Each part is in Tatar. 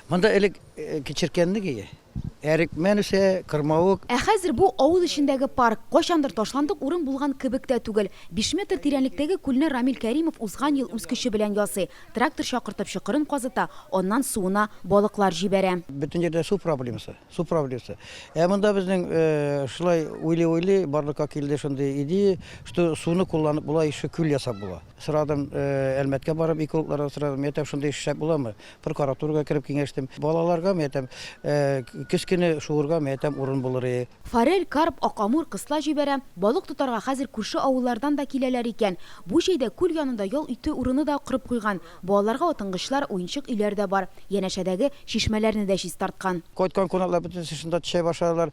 Монда элек кечеркәнлек ие. Әрекмән үсә, кырмавык. Ә хәзер бу авыл эчендәге парк. Кайчандыр ташландык урын булган кебек тә түгел. Биш метр тирәнлектәге күлне Рамил Кәримов узган ел үз көче белән ясый. Трактор чакыртып чокырын казыта, аннан суына балыклар җибәрә. Бөтен җирдә су проблемасы, су проблемасы. Ә монда безнең шулай уйлый-уйлый барлыкка килде шундый идея, что суны кулланып була, еще күл ясап була. Сорадым, Әлмәткә барып экологлардан сорадым, әйтәм, шундый эш эшләп буламы? Прокуратурага кереп киңәштем. Балаларга, мин әйтәм, көз көне шуырга, мин әйтәм, урын булыр ие. Форель, карп, ак амур, кысла җибәрә. Балык тотарга хәзер күрше авыллардан да киләләр икән. Бу җәйдә күл янында ял итү урыны да корып куйган. Балаларга атынгычлар, уенчык өйләр дә бар. Янәшәдәге чишмәләрне дә чистарткан. Кайткан кунаклар бөтенесе шунда төшә башладылар.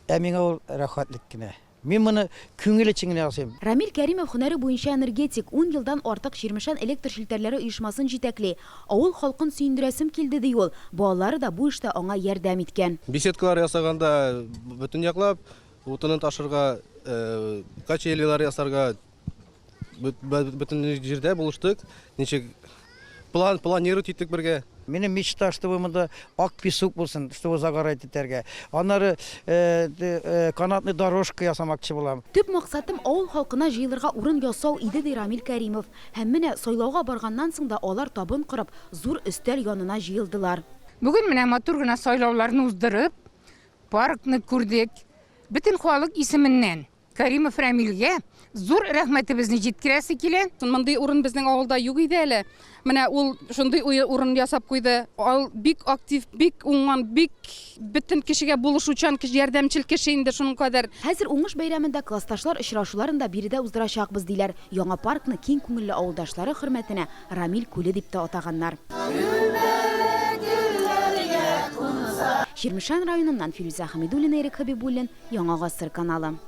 Ә миңа ул рәхәтлек кенә. Мин моны күңел өчен генә ясыйм. Рамил Кәримов һөнәре буенча энергетик, ун елдан артык Чирмешән электр челтәрләре оешмасын җитәкли. Авыл халкын сөендерәсем килде, ди ул. Балалары да бу эштә аңа ярдәм иткән. Беседкалар ясаганда бөтен яклап, утынын ташырга, качелилар ясарга, бөтен җирдә булыштык. Ничек план, планировать иттек бергә. Минем мечта, чтобы монда ак песок булсын, чтобы загорать итәргә. Аннары канатный дорожка ясамакчы булам. Төп максатым авыл халкына җыелырга урын ясау иде, ди Рамил Кәримов. Һәм менә сайлауга барганнан соң да алар табын корып, зур өстәл янына җыелдылар. Бүген менә матур гына сайлауларны уздырып, паркны күрдек. Бөтен халык исеменнән Кәримов Рәмилгә зур рәхмәтебезне җиткерәсе килә. Мондый урын безнең авылда юк иде әле. Менә ул шундый урын ясап куйды. Ул бик актив, бик уңган, бик бөтен кешегә булышучан, ярдәмчел кеше инде шуның кадәр. Хәзер Уңыш бәйрәмендә классташлар очрашуларын да биредә уздырачакбыз, диләр. Яңа паркны киң күңелле авылдашлары хөрмәтенә Рамил күле дип тә атаганнар. Чирмешән районыннан Филүзә Хәмидуллина, Ирек Хәбибуллин, Яңа Гасыр каналы.